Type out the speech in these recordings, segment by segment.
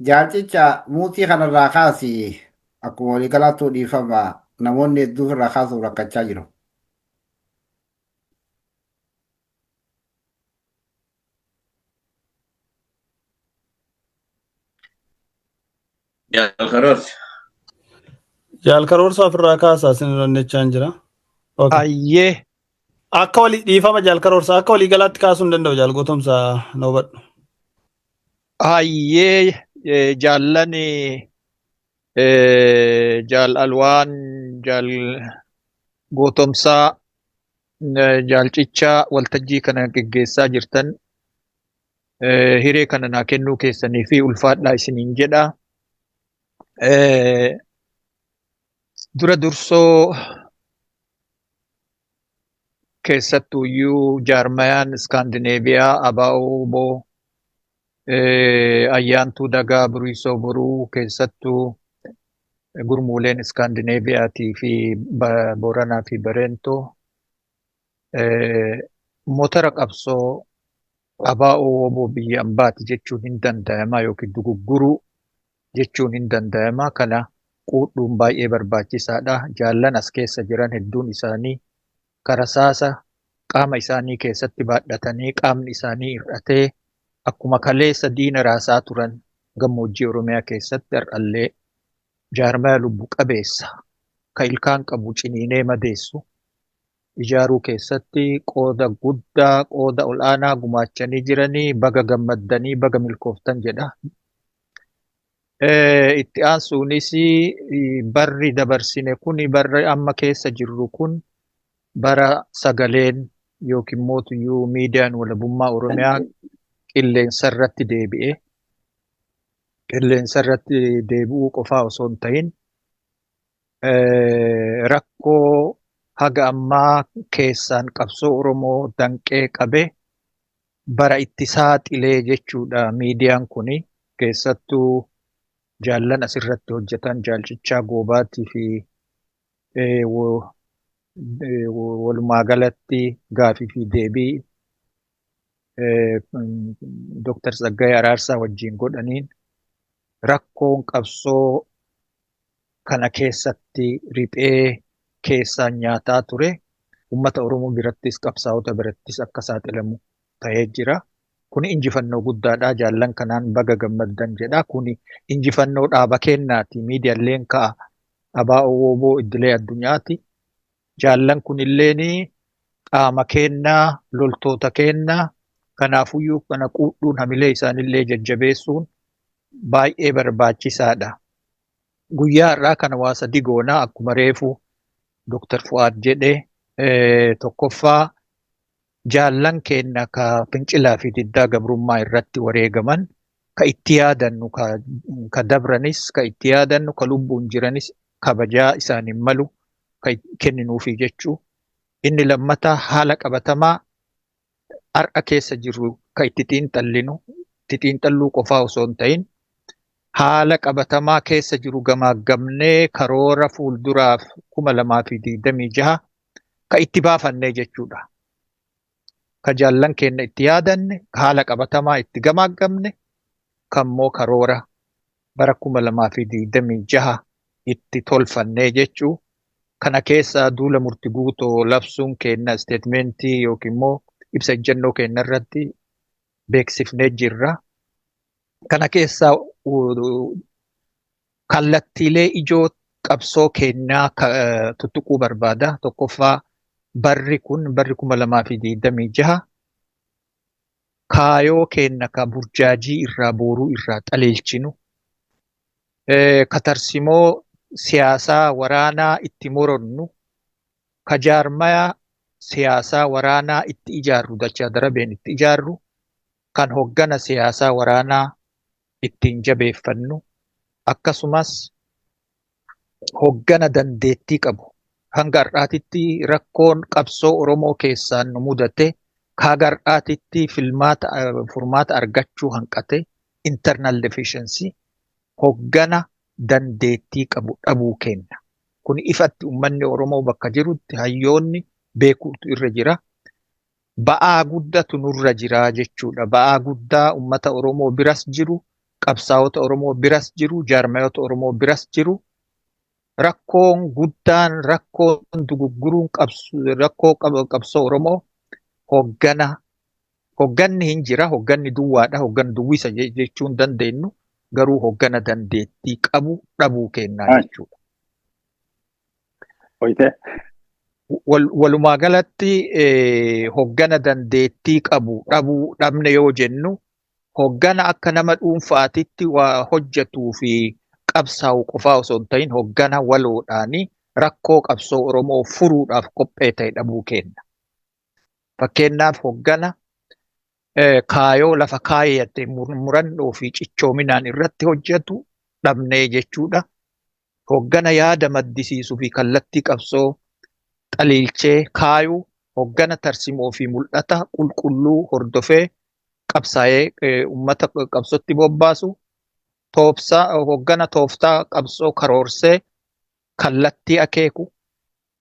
Jaal Cicha muutii kanarraa kaasi, akkuma waliigalaattuu dhiifama, namoonni hedduu irraa kaasuuf rakkachaa jiru. Jaal Karoorsa. Jaal Karoorsa ofirraa kaasaa, isin rannechaan jira. Okay. Ayyee. Akka walii dhiifama, Jaal Karoorsa, akka walii galaatti kaasuu hin danda'u. Jaal Gootomsa, na hubadhu. Ayyee, jaallan, Jaal Alwaan, Jaal Gootomsaa, Jaal Cichaa, waltajjii kana geggeessaa jirtan, hiree kana naa kennuu keessanii fi ulfaadhaa isiniin jedha. Dura dursoo keessattuuyyuu jaarmayaan Iskaandineeviyaa ABO Ayyaantuu Dagaa Buriisoo Boruu, keessattuu gurmuuleen Iskaandineeviyaatii fi Booranaa fi Bareentoo motora qabsoo ABO WBO biyya ambaati jechuun hin danda'ama yookiin dugugguruu jechuun hin danda'ama. Kana quudhuun baay'ee barbaachisaadha. Jaallan as keessa jiran hedduun isaanii karasaasa qaama isaanii keessatti baadhatanii, qaamni isaanii hir'atee, akkuma kaleessa diina raasaa turan gammoojjii Oromiyaa keessatti, har'allee jaarmaya lubbu qabeessa ka ilkaan qabu ciniinee madeessu ijaaruu keessatti qooda guddaa, qooda ol'aanaa gumaachanii jiranii, baga gammaddanii, baga milkooftan jedha. Itti aansuunis barri dabarsine kun, barri amma keessa jirru kun, bara sagaleen yookiin mootuyyuu miidiyaan walabummaa Oromiyaa qilleensa irratti deebi'e. Qilleensa irratti deebi'uu qofaa osoo hin ta'in, rakkoo haga ammaa keessaan qabsoo Oromoo danqee qabe bara itti saaxilee jechuudha miidiyaan kuni. Keessattuu jaallan asirratti hojjetan, Jaal Cichaa Goobaatii fi walumaa galatti gaafii fi deebii Dr. Tsaggaayee Araarsaa wajjin godhaniin rakkoon qabsoo kana keessatti riphee keessaan nyaataa ture uummata Oromoo birattis qabsaa'ota birattis akka saaxilamu ta'ee jira. Kuni injifannoo guddaadha. Jaallan kanaan baga gammaddan jedha. Kuni injifannoo dhaaba keennaati. Miidiyaaleen ka'a ABO WBO idilee addunyaati. Jaallan kunilleen qaama keennaa, loltoota keennaa. Kanaafuyyuu kana quudhuun, hamilee isaanillee jajjabeessuun baay'ee barbaachisaadha. Guyyaa har'aa kana waa sadi goonaa, akkuma reefu Dr. Fu'aad jedhe. Tokkoffaa, jaallan keenna ka fincilaa fi diddaa gabrummaa irratti wareegaman ka itti yaadannu, ka dabranis ka itti yaadannu, ka lubbuun jiranis kabajaa isaaniin malu ka kenninuufi jechuu. Inni lammataa, haala qabatamaa har'a keessa jirru ka itti xiinxallinu, itti xiinxalluu qofaa osoo hin ta'in, haala qabatamaa keessa jiru gamaaggamnee karoora fuulduraaf 2026 ka itti baafannee jechuudha. Ka jaallan keenya itti yaadanne, ka haala qabatamaa itti gamaaggamne, kammoo karoora bara 2026 itti tolfannee jechuu. Kana keessaa duula murti guutoo labsuun keenya statementii yookiin immoo ibsa ejjennoo keenya irratti beeksifnee jirra. Kana keessaa kallattiilee ijoo qabsoo keenyaa tuttuquu barbaada. Tokkoffaa, barri kun, barri 2026, kaayoo keenya ka burjaajii irraa booruu irraa xaleelchinu, ka tarsimoo siyaasaa waraanaa itti moronnu, ka jaarmaya siyaasaa waraanaa itti ijaarru, dachaa darabeen itti ijaarru, kan hoggana siyaasaa waraanaa ittiin jabeeffannu, akkasumas hoggana dandeettii qabu. Hanga har'aatitti rakkoon qabsoo Oromoo keessaan nu mudate, haga har'aatitti filmaata furmaata argachuu hanqate, internal deficiency, hoggana dandeettii qabu dhabuu kenna. Kun ifatti uummanni Oromoo bakka jirutti hayyoonni beekuutu irra jira. Ba'aa guddatu nurra jira jechuudha. Ba'aa guddaa uummata Oromoo biras jiru. Qabsaa'ota Oromoo biras jiru, jaarmayoota Oromoo biras jiru. Rakkoon guddaan, rakkoon dugugguruun rakkoo qabsoo Oromoo hoggana. Hogganni hin jira, hogganni duwwaadha, hogganni duwwisa jechuu hin dandeenyu, garuu hoggana dandeettii qabu dhabuu kennaa jechuudha. Walumaa galatti hoggana dandeettii qabu dhabuu dhabne yoo jennu, hoggana akka nama dhuunfaatitti waa hojjetuu fi qabsaa'u qofaa osoo hin ta'in hoggana waloodhaanii rakkoo qabsoo Oromoo furuudhaaf qophee ta'e dhabuu kenna. Fakkeenyaaf hoggana kaayoo lafa kaayyate murannoo fi cichoominaan irratti hojjetu dhabnee jechuudha. Hoggana yaada maddisiisuu fi kallattii qabsoo xaliilchee kaayuu, hoggana tarsimoo fi mul'ata qulqulluu hordofee qabsaa'ee uummata qabsootti bobbaasu, hoggana tooftaa qabsoo karoorsee kallattii akeeku,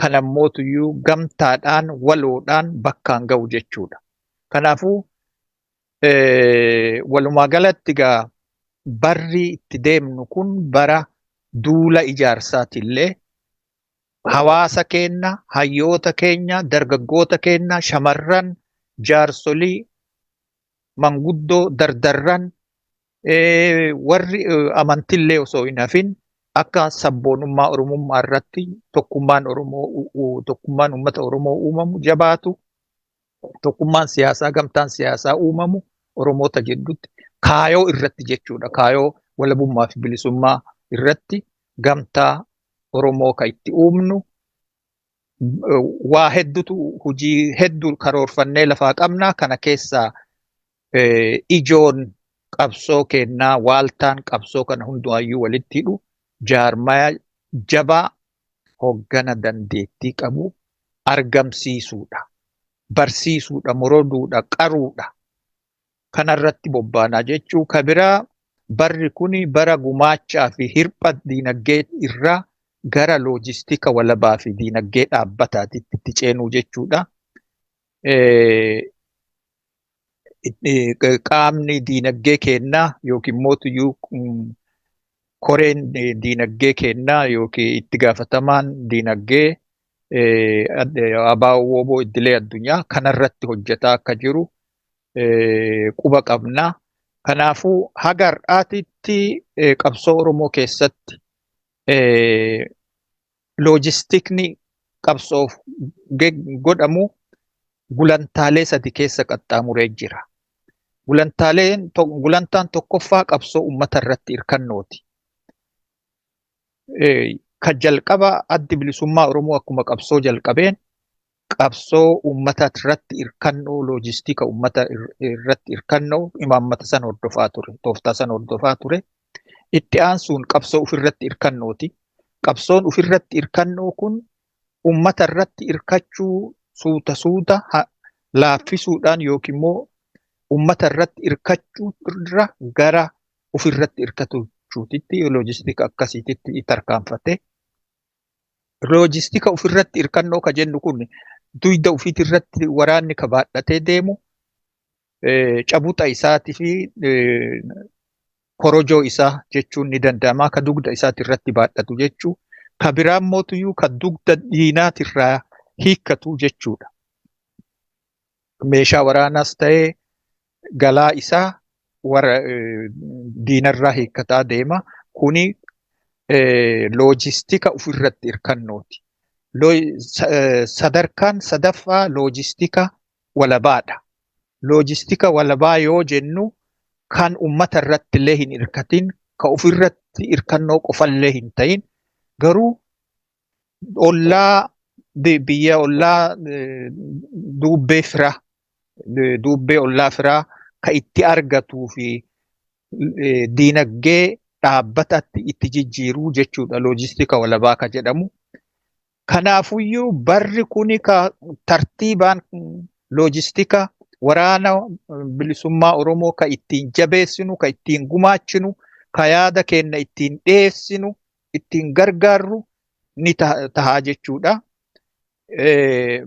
kan ammootuyyuu gamtaadhaan waloodhaan bakkaan ga'u jechuudha. Kanaafuu walumaa galatti egaa barri itti deemnu kun bara duula ijaarsaatillee hawaasa keenya, hayyoota keenya, dargaggoota keenya, shamarran, jaarsolii, manguddoo, dardarran, warri amantillee osoo hin hafin akka sabboonummaa Oromummaa irratti tokkummaan Oromoo, tokkummaan uummata Oromoo uumamu jabaatu, tokkummaan siyaasaa, gamtaan siyaasaa uumamu Oromoota jidduutti kaayoo irratti jechuudha. Kaayoo walabummaa fi bilisummaa irratti gamtaa Oromoo kan itti uumnu waa hedduutu, hojii hedduu karoorfannee lafaa qabna. Kana keessaa ijoon qabsoo kennaa, waaltaan qabsoo kana hundumaayyuu walitti hidhu jaarmaya jabaa hoggana dandeettii qabu argamsiisuudha. Barsiisuudha, moroduudha, qaruudha. Kanarratti bobbaanaa jechuu. Ka biraa barri kuni bara gumaachaa fi hirpha diinagdee irraa gara loojistika walabaa fi diinagdee dhaabbataatti itti ceenuu jechuudha. Qaamni diinagdee kennaa yookiin mootuyyuu koreen diinagdee kennaa yookiin itti gaafatamaan diinagdee ABO WBO idilee addunyaa kanarratti hojjetaa akka jiru quba qabna. Kanaafuu haga har'aatitti qabsoo Oromoo keessatti loojistikni qabsoof godhamu gulantaalee sadi keessa qaxxaamuree jira. Gulantaan tokkoffaa qabsoo uummata irratti hirkannooti. Kan jalqaba addi bilisummaa Oromoo akkuma qabsoo jalqabeen qabsoo uummata irratti hirkannoo, loojistika uummata irratti hirkannoo imaammata san hordofaa ture, tooftaa san hordofaa ture. Itti aansuun qabsoo ofirratti hirkannooti. Qabsoon ofirratti hirkannoo kun uummata irratti hirkachuu suuta suuta laaffisuudhaan yookiin immoo uummata irratti hirkachuu irra gara ofirratti hirkachuutitti loojistika akkasiititti tarkaanfate. Loojistika ofirratti hirkannoo ka jennu kun duyda ofiitti irratti waraanni ka baadhatee deemu cabuxa isaatii fi korojoo isaa jechuun ni danda'ama. Ka dugda isaati irratti baadhatu jechuu. Ka biraan mootuyyuu ka dugda diinaatirraa hiikkatu jechuudha. Meeshaa waraanaas ta'ee galaa isaa warra diinarraa hiikkataa deema. Kuni loojistika ofirratti hirkannooti. Sadarkaan sadaffaa loojistika walabaadha. Loojistika walabaa yoo jennu kan uummata irratti illee hin hirkatin, ka ofirratti hirkannoo qofallee hin ta'in, garuu ollaa biyya ollaa duubbee firaa, duubbee ollaa firaa ka itti argatuu fi diinagdee dhaabbatatti itti jijjiiruu jechuudha loojistika walabaa ka jedhamu. Kanaafuyyuu barri kuni ka tartiibaan loojistika waraana bilisummaa Oromoo ka ittiin jabeessinu, ka ittiin gumaachinu, ka yaada keenya ittiin dhiyeessinu, ittiin gargaarru ni tahaa jechuudha.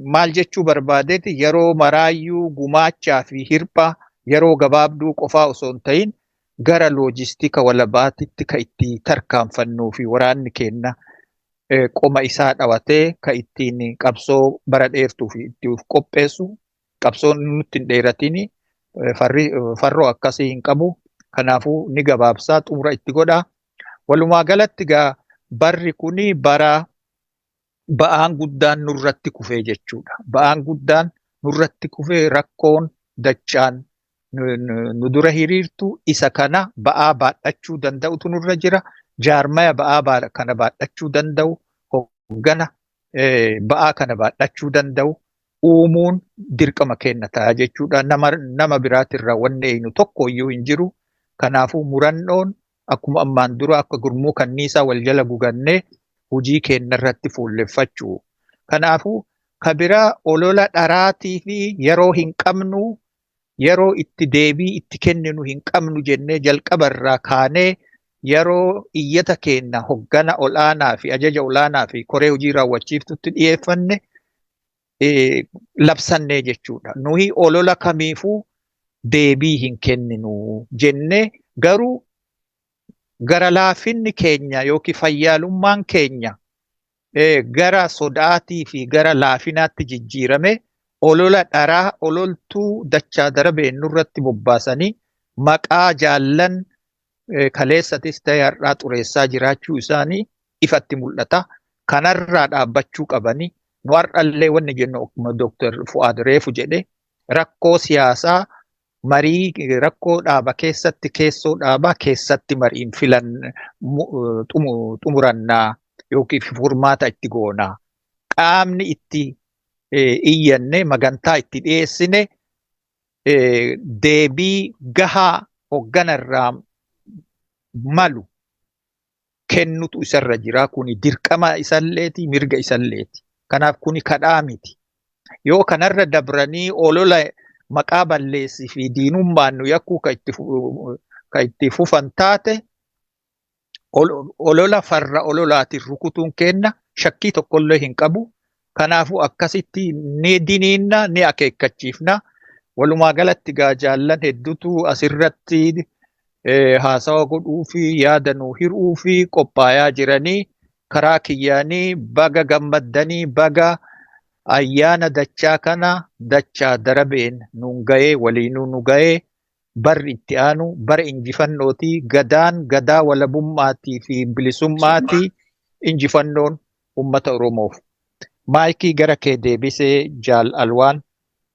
Maal jechuu barbaadeeti yeroo maraayyuu gumaachaa fi hirpha yeroo gabaabduu qofaa osoo hin ta'in Gara loojistika walabaatitti ka itti tarkaanfannuu fi waraanni keenna qoma isaa dhawatee ka ittiin qabsoo bara dheertuu fi itti of qopheessu, qabsoon nutti hin dheeratini, farroo akkasii hin qabu. Kanaafuu ni gabaabsaa, xumura itti godha. Walumaa galatti gaa barri kuni bara ba'aan guddaan nurratti kufee jechuudha. Ba'aan guddaan nurratti kufee, rakkoon dachaan nu dura hiriirtu, isa kana ba'aa baadhachuu danda'utu nurra jira. Jaarmaya ba'aa kana baadhachuu danda'u, hoggana ba'aa kana baadhachuu danda'u uumuun dirqama kenna ta'a jechuudha. Nama biraatirraa wanni eenyu tokko iyyuu hin jiru. Kanaafuu murannoon akkuma ammaan dura akka gurmuu kanniisaa wal jala gugannee hojii keenya irratti fuulleffachuu. Kanaafuu kabiraa olola dharaatii fi yeroo hin qabnu, yeroo itti deebii itti kenninu hin qabnu jennee jalqabarraa kaanee, yeroo iyyata keenya hoggana ol'aanaa fi ajaja ol'aanaa fi koree hojii raawwachiiftutti dhiyeeffanne labsannee jechuudha. Nuyi olola kamiifuu deebii hin kenninu jennee, garuu gara laafinni keenya yookiin fayyaalummaan keenya gara sodaatii fi gara laafinaatti jijjiirame, olola dharaa ololtuu dachaa darabeen nurratti bobbaasanii maqaa jaallan kaleessatis ta'e har'aa xureessaa jiraachuu isaanii ifatti mul'ata. Kanarraa dhaabbachuu qabanii. Nu har'allee wanni jennu, akkuma Dooktar Fu'aad reefu jedhe, rakkoo siyaasaa marii, rakkoo dhaaba keessatti, keessoo dhaabaa keessatti mariin filan xumurannaa yookiin furmaata itti goonaa. Qaamni itti iyyanne, magantaa itti dhiyeessine, deebii gahaa hoogganarraa malu kennutu isarra jira. Kuni dirqama isalleeti, mirga isalleeti. Kanaaf kuni kadhaa miti. Yoo kanarra dabranii olola maqaa balleessii fi diinummaan nu yakkuu ka itti fufan taate, olola farra ololaatiin rukutuun kenna shakkii tokkollee hin qabu. Kanaafuu akkasitti ni diniinna, ni akeekkachiifna. Walumaa galatti gaa jaallan hedduutu asirratti haasawa godhuu fi yaada nuu hir'uu fi qophaayaa jiranii, karaa kiyyaanii baga gammaddanii, baga ayyaana dachaa kana dachaa darabeen nuun ga'ee, waliinuu nu ga'ee. Barri itti aanu bara injifannootii, gadaan gadaa walabummaatii fi bilisummaatii, injifannoon ummata Oromoof. Maayikii gara kee deebisee, Jaal Alwaan.